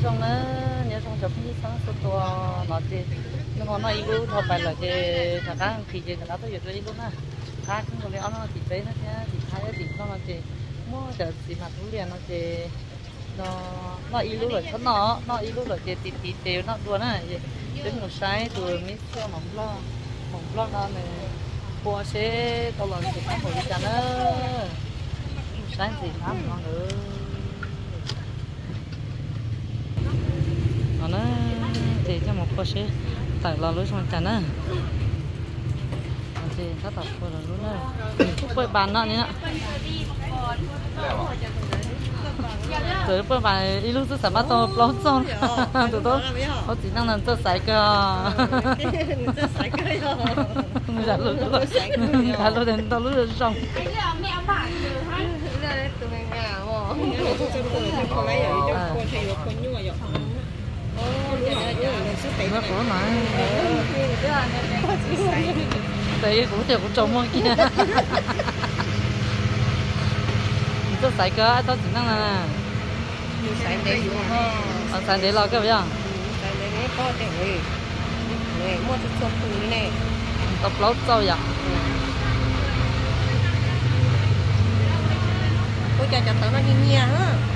Zoo na, nyob zoo cov phooj ywg txhua tus no ces, noj ib lub dhau pais lawm ces rov qab nqhis ces rov qab tuaj yuav dua ib lub na. Qab kawg nkaus li, ob lub tim peb na thiab tim thaiv tim nplog no ces muaj cov txiv mas tub liam no ces noj ib lub lawm txhob noj, noj ib lub lawm ces tim tid ces yuav noj dua na. Peb mus saib tus me txhua maum nplog no nws ua seb tau los ntxim qab npaum li cas na. Mus saib ntxim qab mus no nkawd. No na, ces coj mus ua seb tawm los lub zoo cas na. Ces tab tom ua lub na, paj pas no ni. Txawm paj pas ib lub twb xav npaj tau plaub txoj, tus tub, txiv neej no txawj xaiv kawg. Nws zam lub, zam lub ntau lub zoo. Kuv no, tes kuv tias kuv tsaus muag kiag. Nws txawj xaiv kawg tau txiv neej na. Xaiv ntev los kawg yog. Tau plaub txoj yom. Ua cas cov tawv no nyias nyias,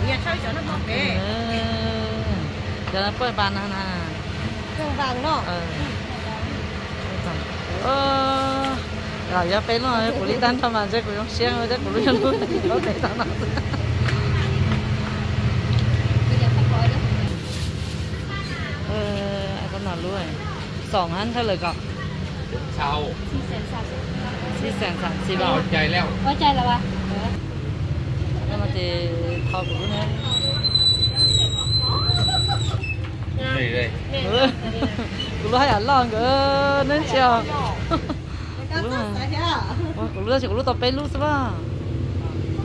nyias tshaj cov no pem. Cov paj pas no na. Los yog peb lub, kuv li tag nrho mas ntshe kuv zoo siab thiab kuv lub yog lub tes tau no. Tau no lub xoom hab thawj lawm kom. Xib xeem xam txi los. Ces tho kuv lub na. Kuv lub haj yam loj nkawd neb ntsia. Kuv lub, kuv lub tab sis kuv lub tau peb lub xwb.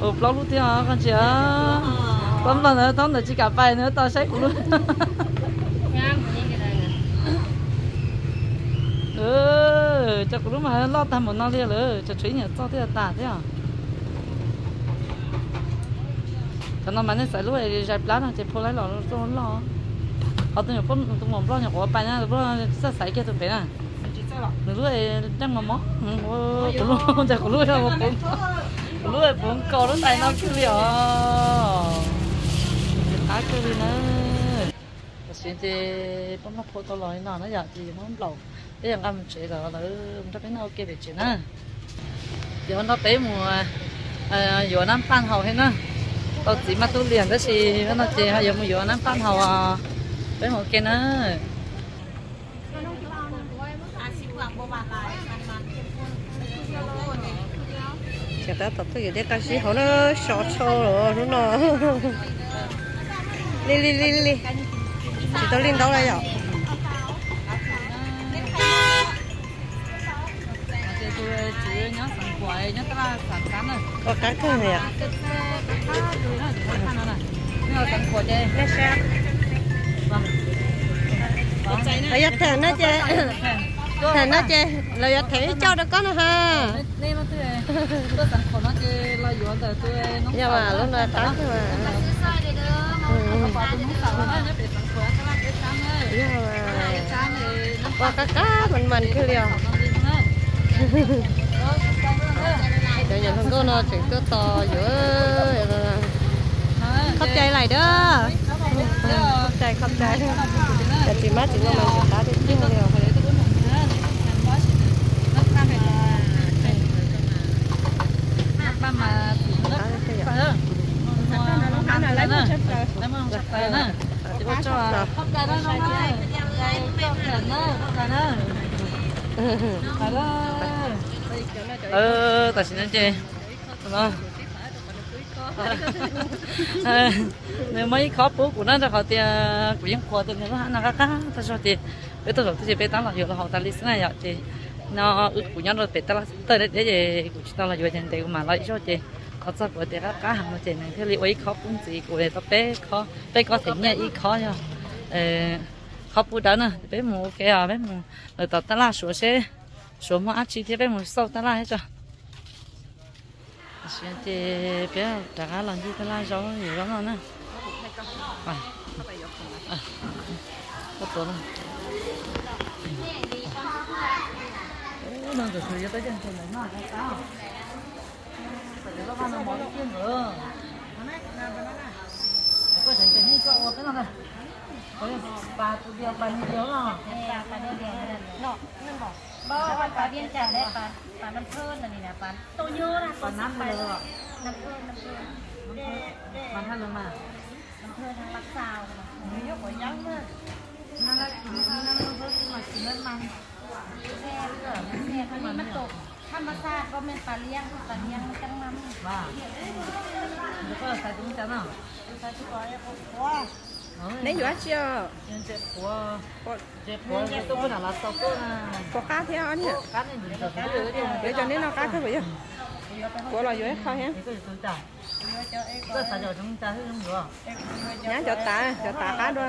Ua plaub lub thiab koj ntsia. Plaub lub ntawd thaum ntawd tsis kam pais nws tau saib kuv lub. Cov kuv lub mas loj tag npaum no li lawm, tshuav ib nyuam txoj thiaj tas thiab. Cov no mas nej xaiv lub zais plab no ces phua laib los txoj loj. Ho tus nyuam, tus maum nplog nyuam qhuav pais na, txawj xaiv kiag tus pem na. Nws lub nreej mos mos, kuv lub, kuv lub, kuv lub puv nkaus lub tais no kiag li os. Qab kiag li na. Tam sim ces poj muab phua tau los li no na yom, ces yuav muab nplaum, peb yuav nqa mus tsev los lawv nrog peb noj ua ke pem tsev na. Ces ho nrog peb mus yuav nab paj haus thiab na. Tau txiv maj tub liam tab sis no ces ho yuav mus yuav nab paj haus, peb mus ua ke na. Ces tab tom tuaj yuav dej qab zib hauv na, sov tshau los hnub no. Li li li li, tsis tau li ntau lawm yom. Ua qab kawg yom. Yog them no ces, them no ces lawv yuav them ib co rau koj no ha. Yog mas lub no qab kawg mas. Yog mas, ua qab qab mas mas kiag li os. Cov nyuam hluas nkauj no tseem tuaj tos yuav. Qhov cai lais dab. Qhov cai, qhov cai. Cov txiv mab txiv no mas tseem qab tiag tiag li os. Tam sim no ces nws muab ib khob pub kuv na, rau qhov tias kuv yeej qhuas tias nws lub hab no qab qab tag zog ces peb tuaj zaum twg ces peb tab los yuav los haus tas li xwb na yom. Ces no kuv nyob rau pem tab laj tawj deb deb ces kuv tsis tau los yuav ces ntev kuv mam los ib zaug ces qhov txog kuv tias qab qab heev no ces nws thiaj li ua ib khob pub ntxiv kuv tau peb khob, peb khob them nyiaj ib khob yog khob pub dawb na. Peb mus ua ke os, peb mus lawm tom tab laj suav seb suav muaj dab tsi thiab peb mus xauj tab laj thiab tso. Tam sim ces peb rov qab los ncig tab laj zaub yuav zaub noj na. Koj tuav no. Ub, no ntawm tus yuav tuaj yeej tus ntawm no, tam tus loj vaj no mos ib tiag ntawd. Koj tseem tseem nej koj ua peb no na. Pas tus diav pas ni diav no. Pas Vias Cas, pas Nam Phab no, pas Tau Nyab, pas Nam Phab, Nam Phab, Nam Phab, Nam Phab Laj Xaus. Thaj ma xaj koj mej pas liab, pas liab coob mas. Neb yuav dab tsi os? Puas qab thiab os niam? Yuav cov neb no qab kawg puas yog? Kuv los yuav ib qho thiab. Nyab cov tav, cov tav qab dua.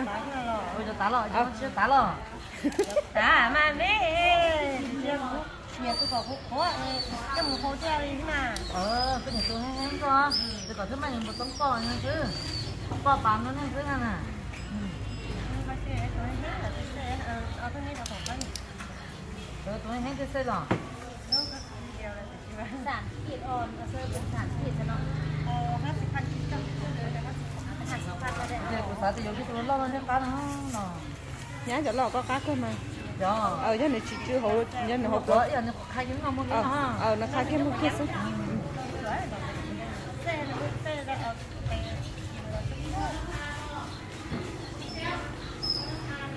Tav mas me. Niam tus kom kuv qhuav, koj mus hau thiaj li mas. Koj niam tus heev heev koj, tus kom thwb maj yuav npua toob koj xwb, koj pas no nej xwb na. Tus heev heev thiaj xwb los. Nyab cov loj koj qab kawg mas. Yog nws tsis tsw hauv, yog nws hauv pluav, nws qhab kiag muag kiag xwb.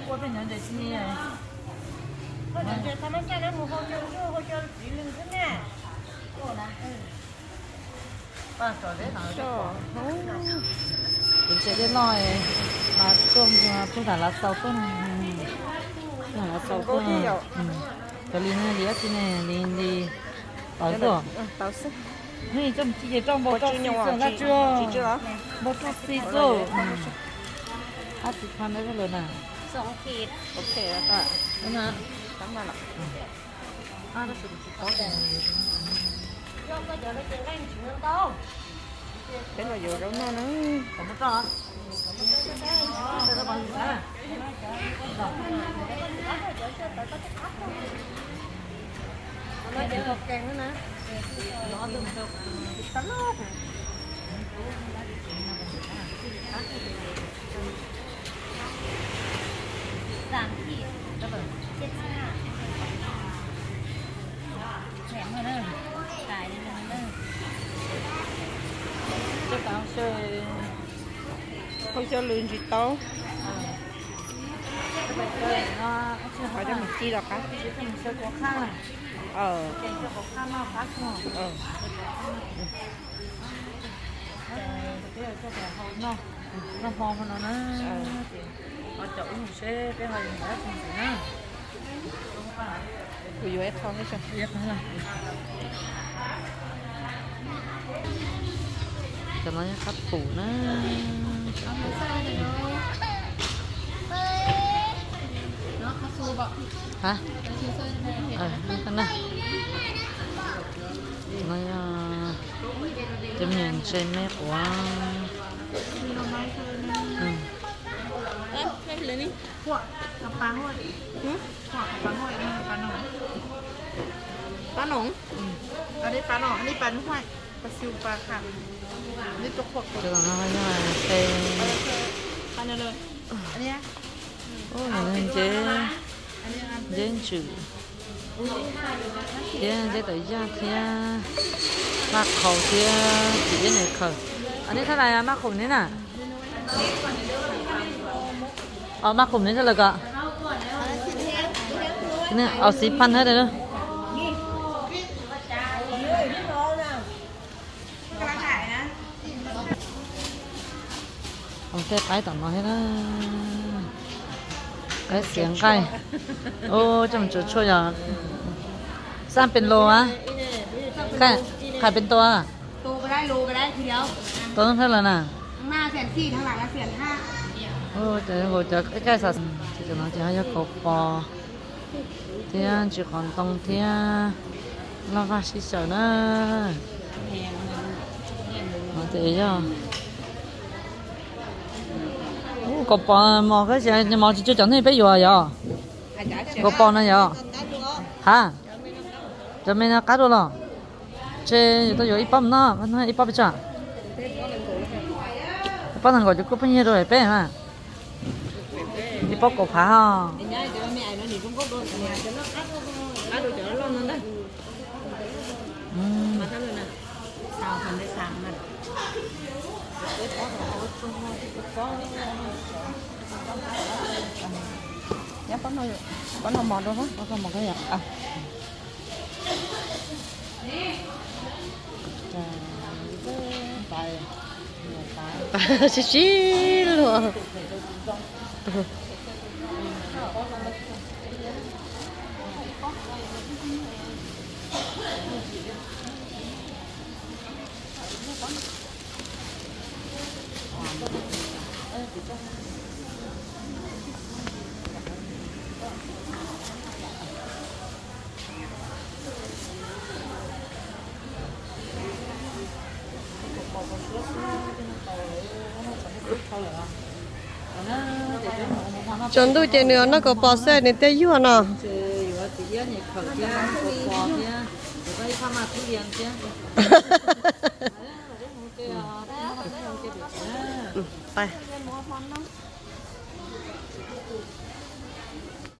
Ua peb nyob ntses tsis ni. Tus ntses dej loj mas tuaj, tuaj tam Lav Xaus tuaj, tuaj tam Lav Xaus tuaj. Cov li no li dab tsi ne, li li tawv xwb. Nws coj mus ci ces rau npau rau xi xwb, npau rau xi xwb. Ab txiv kho ntawd lawm na. Peb los yuav zaub noj na. Hau xyaw lws ntsis tau. Qhov coj mus ci los qab. Noj hmo hmo no na, ces ho caum ib mus seb peb ho yuav mus dab tsi ntxiv na. Kuv yuav ib qho thiab. Cov no yog qab pum na. Hab, no yog cov me nyuam ntses me quav. Pab noom, pab noom, pab noom, pab noom. Cov no yog qe, nceb, nceb ntsws thiab nceb tawm yaj thiab maj qhaum thiab txiv iab ntawm khaws. Neb thaj lais maj qhaum neb na. Maj qhaum neb thaj lais ko. Au xib phaj hab. Ua tej qaib tom no thiab na. Qaib xiav nqaij. Coj mus tsuav tshuaj yog xaj pes lus a? Qhais pes tua? Tua thawj lawm na. Cov no ces ho yog kauv pos thiab ntsis qhov ntoo thiab laj vaj sib xyaw na. No ces yog, ub, Kaus pos mos, mos tsis cuag cov nej peb yuav yog? Kaus pos no yog? Ha, cov me no qab dua los? Ces yuav tau yuav ib pob no, ib pob pes tsawg? Ib pob nees nkaum ces kuj pheej yig rau peb mas. Ib pob kaum phav os. Pob no mos dua, pob no mos koj yom. Sib sib luag. Tsaus ntuj ces nws noj kaus pos xwb nws thiaj yuag no. Pais.